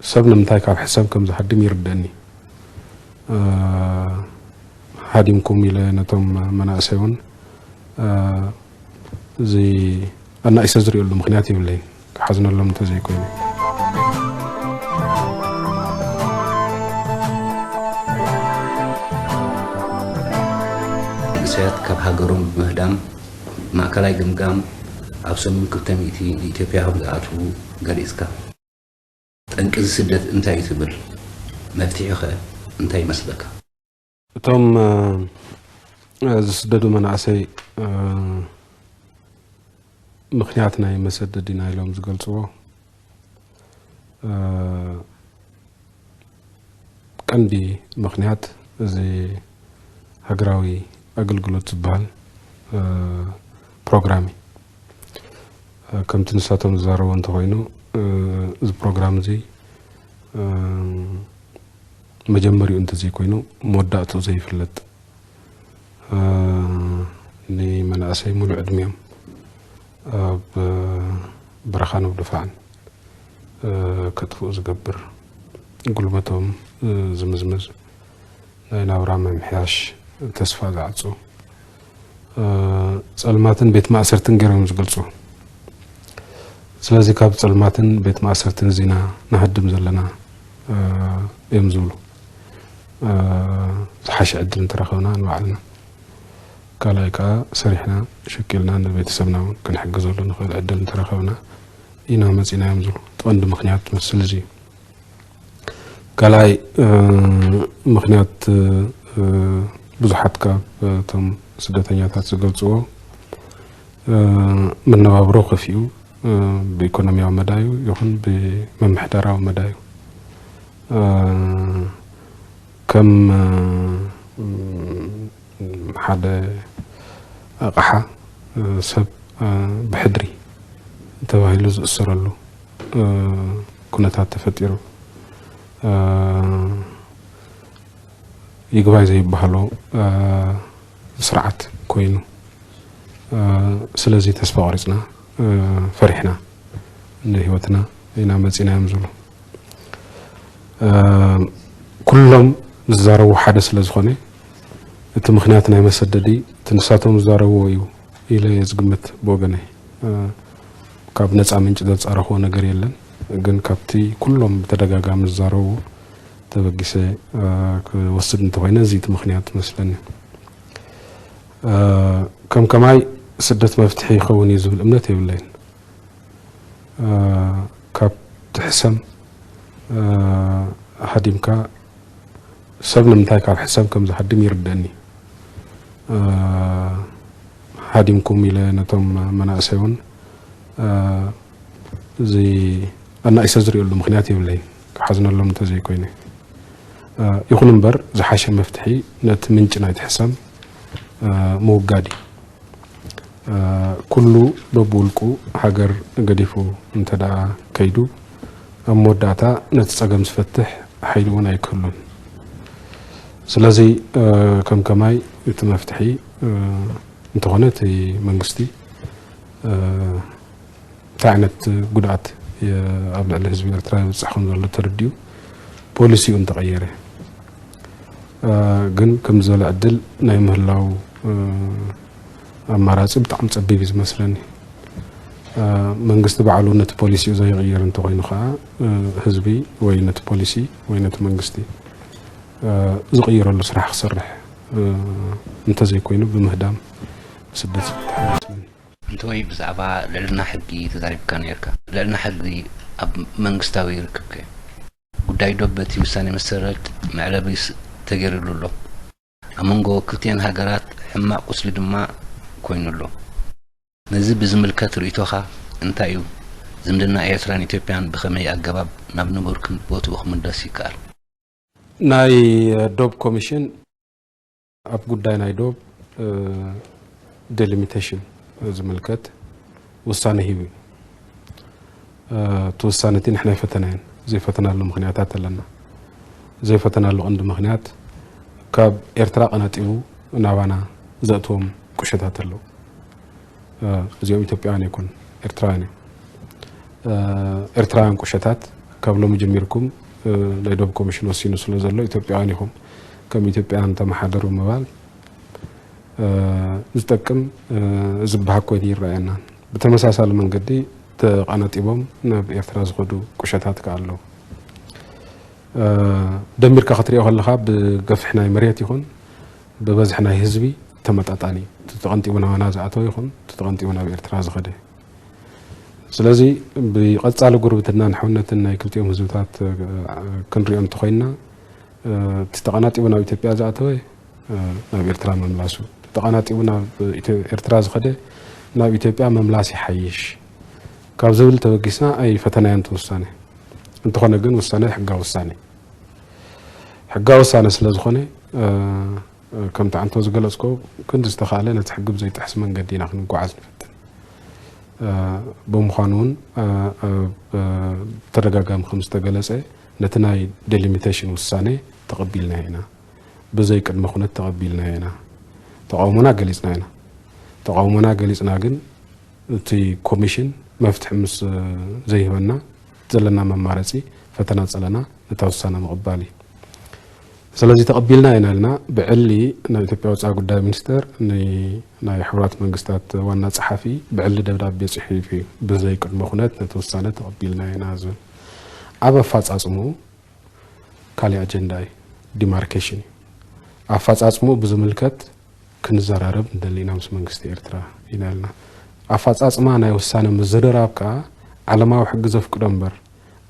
ሰብ ንምንታይ ካብ ሕሰም ከም ዝሃድም ይርደኒ። እ፣ ሃዲምኩም ኢለ ነቶም መናእሰይ እውን፣ እ፣ እዚ ኣናኢሰ ዝርእየሉ ምኽንያት የብለይን፣ ክሓዝነሎም እንተዘይኮይኑ። መንእሰያት ካብ ሃገሮም ብምህዳም፣ ማእከላይ ግምጋም ኣብ ሰሙን ክልተ ሚእቲ ንኢትዮጵያ ከም ዝኣትዉ ገሊጽካ። ጠንቂ እዚ ስደት እንታይ እዩ ትብል? መፍትሒኸ እንታይ ይመስለካ? እቶም፣ እ፣ ዝስደዱ መናእሰይ፣ እ፣ ምኽንያት ናይ መሰደዲና ኢሎም ዝገልጽዎ፣ እ፣ ቀንዲ ምኽንያት እዚ ሃገራዊ ኣገልግሎት ዝበሃል፣ እ፣ ፕሮግራም እዩ። እ፣ ከምቲ ንሳቶም ዝዛረቡ እንተኾይኑ፣ እ፣ እዚ ፕሮግራም እዚ፣ እ፣ መጀመሪኡ እንተዘይኮይኑ መወዳእትኡ ዘይፍለጥ፣ እ፣ ንመናእሰይ ሙሉእ ዕድሚኦም ኣብ በረኻን ኣብ ድፋዕን፣ እ፣ ከጥፍኡ ዝገብር፣ ጉልበቶም፣ እ፣ ዝምዝምዝ፣ ናይ ናብራ ምምሕያሽ ተስፋ ዝዓጹ፣ እ፣ ጸልማትን ቤት ማእሰርትን ገይሮም ዝገልጹ። ስለዚ ካብ ጸልማትን ቤት ማእሰርትን እዚ ኢና ንሃድም ዘለና፣ እ፣ እዮም ዝብሉ። እ፣ ዝሓሸ ዕድል እንተረኸብና ንባዕልና፣ ካልኣይ ከኣ ሰሪሕና ሸቂልና ንቤተሰብና እውን ክንሕግዘሉ ንኽእል ዕድል እንተረኸብና ኢና መጺና እዮም ዝብሉ። እቲ ቀንዲ ምኽንያት መስል እዚ እዩ። ካልኣይ፣ እ፣ ምኽንያት፣ እ፣ ብዙሓት ካብ እቶም ስደተኛታት ዝገልጽዎ፣ እ፣ መነባብሮ ከፊኡ፣ እ፣ ብኢኮኖሚያዊ መዳዩ ይኹን ብምምሕዳራዊ መዳዩ፣ እ፣ ከም፣ እ፣ ሓደ ኣቕሓ፣ እ፣ ሰብ፣ እ፣ ብሕድሪ ተባሂሉ ዝእሰረሉ፣ እ፣ ኩነታት ተፈጢሩ፣ እ፣ ይግባይ ዘይበሃሎ፣ እ፣ ስርዓት ኮይኑ፣ እ፣ ስለዚ ተስፋ ቆሪጽና፣ እ፣ ፈሪሕና ንህይወትና ኢና መጺና እዮም ዝብሉ። እ፣ ኩሎም ዝዛረቡ ሓደ ስለ ዝኾነ፣ እቲ ምኽንያት ናይ መሰደዲ እቲ ንሳቶም ዝዛረብዎ እዩ ኢለ እየ ዝግምት ብወገነይ። እ፣ ካብ ነጻ ምንጪ ዘጻረኽዎ ነገር የለን። ግን ካብቲ ኩሎም ብተደጋጋሚ ዝዛረብዎ ተበጊሰ፣ እ፣ ክወስድ እንተኾይነ፣ እዚ እቲ ምኽንያት መስለኒ። እ፣ ከም ከማይ ስደት መፍትሒ ይኸውን እዩ ዝብል እምነት የብለይን። እ፣ ካብ ትሕሰም፣ እ፣ ሃዲምካ፣ ሰብ ንምንታይ ካብ ሕሰም ከም ዝሃድም ይርደኒ። እ፣ ሃዲምኩም ኢለ ነቶም መናእሰይ እውን፣ እ፣ እዚ ኣናኢሰ ዝርእየሉ ምኽንያት የብለይን፣ ክሓዝነሎም እንተዘይኮይነ። እ፣ ይኹን እምበር ዝሓሸ መፍትሒ ነቲ ምንጪ ናይቲ ሕሰም፣ እ፣ ምውጋድ እዩ። እ፣ ኩሉ በብውልቁ ሃገር ገዲፉ እንተ ደኣ ከይዱ፣ ኣብ መወዳእታ ነቲ ጸገም ዝፈትሕ ሓይሊ እውን ኣይክህሉን። ስለዚ፣ እ፣ ከም ከማይ እቲ መፍትሒ፣ እ፣ እንተኾነ እቲ መንግስቲ፣ እ፣ እንታይ ዓይነት ጉድኣት የ-፣ ኣብ ልዕሊ ህዝቢ ኤርትራ የብጽሕ ከም ዘሎ ተረዲኡ ፖሊሲኡ እንተቐየረ፣ እ፣ ግን ከም ዝበለ ዕድል ናይ ምህላው፣ እ፣ ኣማራጺ ብጣዕሚ ጸቢብ እዩ ዝመስለኒ። እ፣ መንግስቲ ባዕሉ ነቲ ፖሊሲኡ ዘይቕይር እንተኾይኑ ከኣ፣ እ፣ ህዝቢ ወይ ነቲ ፖሊሲ ወይ ነቲ መንግስቲ፣ እ፣ ዝቕይረሉ ስራሕ ክሰርሕ፣ እ፣ እንተዘይኮይኑ ብምህዳም ስደት ዝፍትሕ ይመስለኒ። እንተወይ ብዛዕባ ልዕልና ሕጊ ተዛሪብካ ነይርካ። ልዕልና ሕጊ ኣብ መንግስታዊ ርክብከ? ጉዳይ ዶብ በቲ ውሳኔ መሰረት መዕለቢስ ተገይሩሉ ኣሎ። ኣብ መንጎ ክልቲኤን ሃገራት ሕማቕ ቁስሊ ድማ ኮይኑ ኣሎ። ነዚ ብዝምልከት ርእይቶኻ እንታይ እዩ? ዝምድና ኤርትራን ኢትዮጵያን ብኸመይ ኣገባብ ናብ ንቡር ክም-፣ ቦትኡ ክምለስ ይከኣል? ናይ ዶብ ኮሚሽን ኣብ ጉዳይ ናይ ዶብ፣ እ፣ ዴሊሚቴሽን ዝምልከት ውሳነ ሂቡ እዩ። እ፣ እቲ ውሳነ እቲ ንሕና ኣይፈተናዮን። ዘይፈተናሉ ምኽንያታት ኣለና። ዘይፈተናሉ ቀንዲ ምኽንያት ካብ ኤርትራ ቀነጢቡ ናባና ዘእትዎም ቁሸታት ኣለዉ። እ፣ እዚኦም ኢትዮጵያውያን ኣይኮኑን፣ ኤርትራውያን እዮም። እ፣ ኤርትራውያን ቁሸታት ካብ ሎሚ ጀሚርኩም ናይ ዶብ ኮሚሽን ወሲኑ ስለ ዘሎ ኢትዮጵያውያን ኢኹም፣ ከም ኢትዮጵያውያን ተመሓደሩ ምባል ዝጠቅም ዝብሃግ ኮይኑ ይረኣየና። ብተመሳሳሊ መንገዲ ተቐነጢቦም ናብ ኤርትራ ዝኸዱ ቁሸታት ከኣ ኣለዉ። ደሚርካ ክትሪኦ ከለኻ ብገፍሕ ናይ መሬት ይኹን ብበዝሒ ናይ ህዝቢ ተመጣጣኒ፣ እቲ ተቐንጢቡ ናባና ዝኣተወ ይኹን እቲ ተቐንጢቡ ናብ ኤርትራ ዝኸደ። ስለዚ ብቐጻሊ ጉርብትናን ሕውነትን ናይ ክልቲኦም ህዝብታት ክንሪኦ እንተኾይንና፣ እቲ ተቐናጢቡ ናብ ኢትዮጵያ ዝኣተወ ናብ ኤርትራ ምምላሱ፣ እቲ ተቐናጢቡ ናብ ኤርትራ ዝኸደ ናብ ኢትዮጵያ ምምላስ ይሓይሽ ካብ ዝብል ተበጊስና ኣይፈተናዮን እቲ ውሳነ። እንተኾነ ግን ውሳነ ሕጋዊ ውሳነ ሕጋዊ ውሳነ ስለ ዝኾነ ከምቲ ዓንቶ ዝገለጽኮ ክንዲ ዝተኻእለ ነቲ ሕጊ ብዘይጥሕስ መንገዲ ኢና ክንጓዓዝ ንፈትን። ብምዃኑ እውን ብተደጋጋሚ ከም ዝተገለጸ ነቲ ናይ ዴሊሚቴሽን ውሳኔ ተቐቢልናዮ ኢና። ብዘይ ቅድመ ኩነት ተቐቢልናዮ ኢና። ተቓውሞና ገሊጽና ኢና። ተቓውሞና ገሊጽና ግን እቲ ኮሚሽን መፍትሒ ምስ ዘይህበና ዘለና መማረጺ ፈተና ጸለና ነታ ውሳነ ምቕባል እዩ። ስለዚ ተቐቢልና ኢና ኢልና ብዕሊ ናይ ኢትዮጵያ ወጻኢ ጉዳይ ሚኒስቴር ን-፣ ናይ ሕቡራት መንግስታት ዋና ጸሓፊ ብዕሊ ደብዳቤ ጽሒፉ እዩ። ብዘይ ቅድመ ኩነት ነቲ ውሳነ ተቐቢልና ኢና ዝብል። ኣብ ኣፈጻጽምኡ ካሊእ ኣጀንዳ እዩ፣ ዲማርኬሽን እዩ። ኣፈጻጽምኡ ብዝምልከት ክንዘራረብ ንደሊ ኢና ምስ መንግስቲ ኤርትራ ኢና ኢልና። ኣፈጻጽማ ናይ ውሳነ ምዝርራብ ከኣ ዓለማዊ ሕጊ ዘፍቅዶ እምበር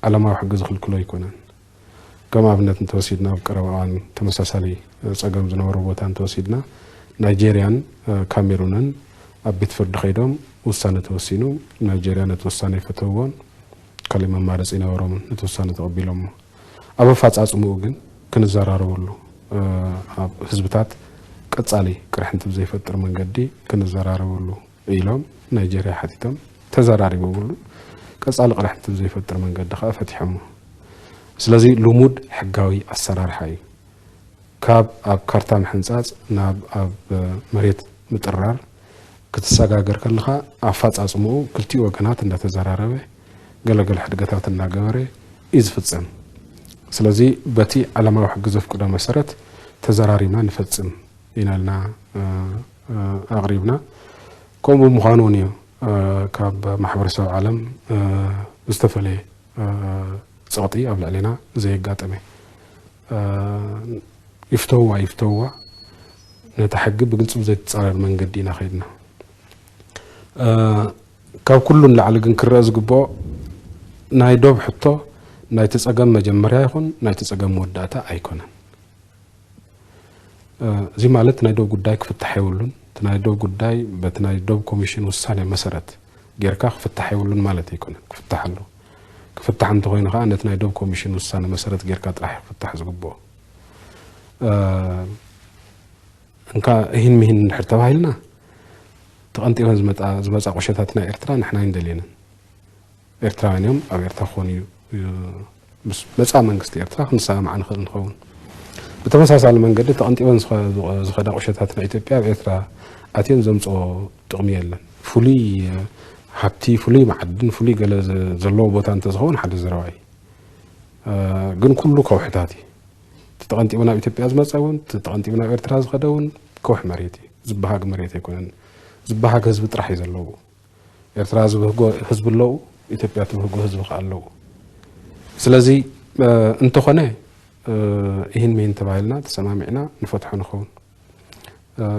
ዓለማዊ ሕጊ ዝኽልክሎ ኣይኮነን። ከም ኣብነት እንተወሲድና ኣብ ቀረባ እዋን ተመሳሳሊ ጸገም ዝነበሮ ቦታ እንተወሲድና ናይጄርያን ካሜሩንን ኣብ ቤት ፍርዲ ከይዶም ውሳነ ተወሲኑ ናይጄርያ ነቲ ውሳነ ይፈተውዎን ካልእ መማረጺ ነበሮምን ነቲ ውሳነ ተቐቢሎሞ። ኣብ ኣፈጻጽምኡ ግን ክንዘራረበሉ ኣብ ህዝብታት ቀጻሊ ቅርሕንቲ ብዘይፈጥር መንገዲ ክንዘራረበሉ ኢሎም ናይጄርያ ሓቲቶም ተዘራሪቦምሉ ቀጻሊ ቅርሕንቲ ብዘይፈጥር መንገዲ ከኣ ፈቲሖሞ። ስለዚ ልሙድ ሕጋዊ ኣሰራርሓ እዩ። ካብ ኣብ ካርታ ምሕንጻጽ ናብ ኣብ መሬት ምጥራር ክትሰጋገር ከለኻ ኣፈጻጽምኡ ክልቲኡ ወገናት እንዳተዘራረበ ገለገለ ሕድገታት እናገበረ እዩ ዝፍጸም። ስለዚ በቲ ዓለማዊ ሕጊ ዘፍቅዶ መሰረት ተዘራሪብና ንፈጽም ኢና ኢልና ኣቕሪብና። ከምኡ ምዃኑ እውን እዩ ካብ ማሕበረሰብ ዓለም ዝተፈለየ ጸቕጢ ኣብ ልዕሌና ዘየጋጠመ። ይፍተውዋ ይፍተውዋ ነታ ሕጊ ብግልጺ ብዘይትጻረር መንገዲ ኢና ከይድና። ካብ ኩሉ ንላዕሊ ግን ክረአ ዝግብኦ ናይ ዶብ ሕቶ ናይቲ ጸገም መጀመርያ ይኹን ናይቲ ጸገም መወዳእታ ኣይኮነን። እዚ ማለት ናይ ዶብ ጉዳይ ክፍታሕ የብሉን። እቲ ናይ ዶብ ጉዳይ በቲ ናይ ዶብ ኮሚሽን ውሳኔ መሰረት ጌርካ ክፍታሕ የብሉን ማለት ኣይኮነን። ክፍታሕ ኣለዎ። ክፍታሕ እንተኾይኑ ከኣ ነቲ ናይ ዶብ ኮሚሽን ውሳነ መሰረት ጌርካ ጥራሕ እዩ ክፍታሕ ዝግብኦ። እንካ እሂን ምሂን እንድሕር ተባሂልና ተቐንጢበን ዝመጻ ቁሸታት ናይ ኤርትራ ንሕና ኣይንደልየንን። ኤርትራውያን እዮም ኣብ ኤርትራ ክኾኑ እዩ ምስ መጻ መንግስቲ ኤርትራ ክንሰማማዕ ንኽእል ንኸውን። ብተመሳሳሊ መንገዲ ተቐንጢበን ዝኸዳ ቁሸታት ናይ ኢትዮጵያ ኣብ ኤርትራ ኣትየን ዘምፅኦ ጥቕሚ የለን። ፍሉይ ሃብቲ ፍሉይ መዓድን ፍሉይ ገለ ዘለዎ ቦታ እንተዝኸውን ሓደ ዘረባ እዩ። ግን ኩሉ ከውሕታት እዩ። እቲ ተቐንጢቡ ናብ ኢትዮጵያ ዝመፀ እውን እቲ ተቐንጢቡ ናብ ኤርትራ ዝኸደ እውን ከውሒ መሬት እዩ። ዝበሃግ መሬት ኣይኮነን። ዝበሃግ ህዝቢ ጥራሕ እዩ ዘለዎ። ኤርትራ ዝብህጎ ህዝቢ ኣለዉ። ኢትዮጵያ ትብህጎ ህዝቢ ከዓ ኣለዉ። ስለዚ እንተኾነ እሂን ምሂን ተባሂልና ተሰማሚዕና ንፈትሖ ንኸውን።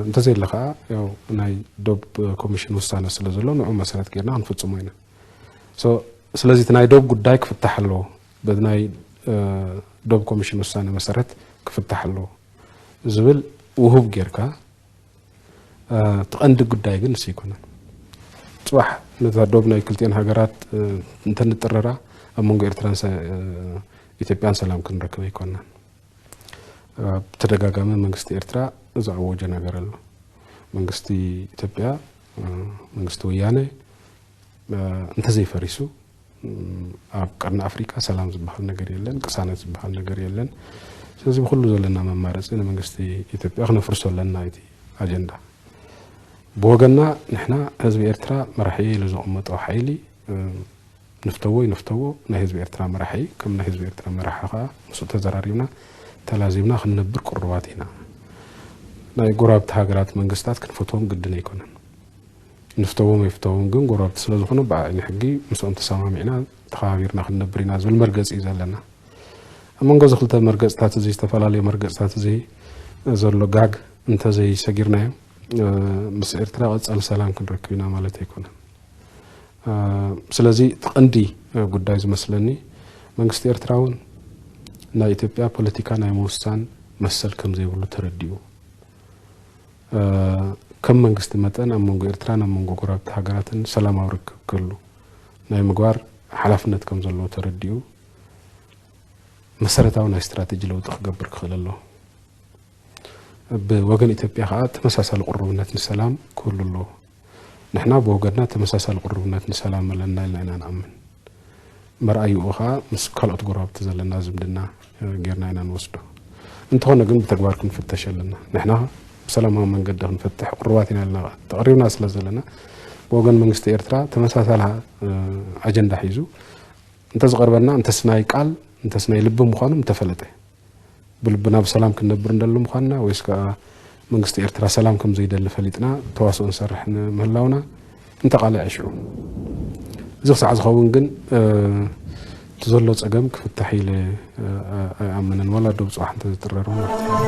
እንተዘየለ ከዓ ያው ናይ ዶብ ኮሚሽን ውሳነ ስለ ዘሎ ንዑ መሰረት ጌርና ክንፍፅሞ ኢና። ስለዚ እቲ ናይ ዶብ ጉዳይ ክፍታሕ ኣለዎ። በቲ ናይ ዶብ ኮሚሽን ውሳነ መሰረት ክፍታሕ ኣለዎ ዝብል ውሁብ ጌርካ እቲ ቀንዲ ጉዳይ ግን ንሱ ኣይኮነን። ፅባሕ ነታ ዶብ ናይ ክልቲኤን ሃገራት እንተንጥረራ ኣብ መንጎ ኤርትራን ኢትዮጵያን ሰላም ክንረክብ ኣይኮንናን። ብተደጋጋሚ መንግስቲ ኤርትራ ዝኣወጀ ነገር ኣሎ። መንግስቲ ኢትዮጵያ መንግስቲ ወያነ እንተዘይፈሪሱ ኣብ ቀርኒ ኣፍሪካ ሰላም ዝበሃል ነገር የለን፣ ቅሳነት ዝበሃል ነገር የለን። ስለዚ ብኩሉ ዘለና መማረፂ ንመንግስቲ ኢትዮጵያ ክነፍርሶ ኣለና። እቲ ኣጀንዳ ብወገንና ንሕና ህዝቢ ኤርትራ መራሒ ኢሉ ዘቐመጦ ሓይሊ ንፍተዎ ይንፍተዎ ናይ ህዝቢ ኤርትራ መራሒ እዩ። ከም ናይ ህዝቢ ኤርትራ መራሒ ከዓ ምስኡ ተዘራሪብና ተላዚብና ክንነብር ቅሩባት ኢና። ናይ ጎረባብቲ ሃገራት መንግስታት ክንፈትዎም ግድን ኣይኮነን። ንፍተዎም ኣይፍተዎም ግን ጎረባብቲ ስለ ዝኾኑ ብዓይኒ ሕጊ ምስኦም ተሰማሚዕና ተኸባቢርና ክንነብር ኢና ዝብል መርገፂ እዩ ዘለና። ኣብ መንጎ እዚ ክልተ መርገፅታት እዚ ዝተፈላለዩ መርገፅታት እዚ ዘሎ ጋግ እንተዘይሰጊርናዮ ምስ ኤርትራ ቀፃሊ ሰላም ክንረክብ ኢና ማለት ኣይኮነን። ስለዚ እቲ ቀንዲ ጉዳይ ዝመስለኒ መንግስቲ ኤርትራ እውን ናይ ኢትዮጵያ ፖለቲካ ናይ ምውሳን መሰል ከም ዘይብሉ ተረዲኡ ከም መንግስቲ መጠን ኣብ መንጎ ኤርትራን ኣብ መንጎ ጎረባብቲ ሃገራትን ሰላማዊ ርክብ ክህሉ ናይ ምግባር ሓላፍነት ከም ዘለዎ ተረዲኡ መሰረታዊ ናይ ስትራቴጂ ለውጢ ክገብር ክኽእል ኣለዎ። ብወገን ኢትዮጵያ ከዓ ተመሳሳሊ ቅሩብነት ንሰላም ክህሉ ኣለዎ። ንሕና ብወገንና ተመሳሳሊ ቅሩብነት ንሰላም ኣለና ኢልና ኢና ንኣምን። መርኣይኡ ከዓ ምስ ካልኦት ጎረባብቲ ዘለና ዝምድና ጌርና ኢና ንወስዶ። እንተኾነ ግን ብተግባር ክንፍተሽ ኣለና። ንሕና ብሰላማዊ መንገዲ ክንፈትሕ ቅሩባት ኢና ኢልና ተቐሪብና ስለ ዘለና ብወገን መንግስቲ ኤርትራ ተመሳሳሊ ኣጀንዳ ሒዙ እንተዝቐርበና እንተስ ናይ ቃል እንተስ ናይ ልቢ ምዃኑ ምተፈለጠ ብልብና ብሰላም ክንነብር እንደሊ ምዃንና ወይስ ከዓ መንግስቲ ኤርትራ ሰላም ከም ዘይደሊ ፈሊጥና ተዋስኦ ንሰርሕ ምህላውና እንተቓልዐ ሽዑ እዚ ክሳዕ ዝኸውን ግን እቲ ዘሎ ፀገም ክፍታሕ ኢለ ኣይኣምንን። ዋላ ዶብ ፅባሕ እንተዝጥረር እውን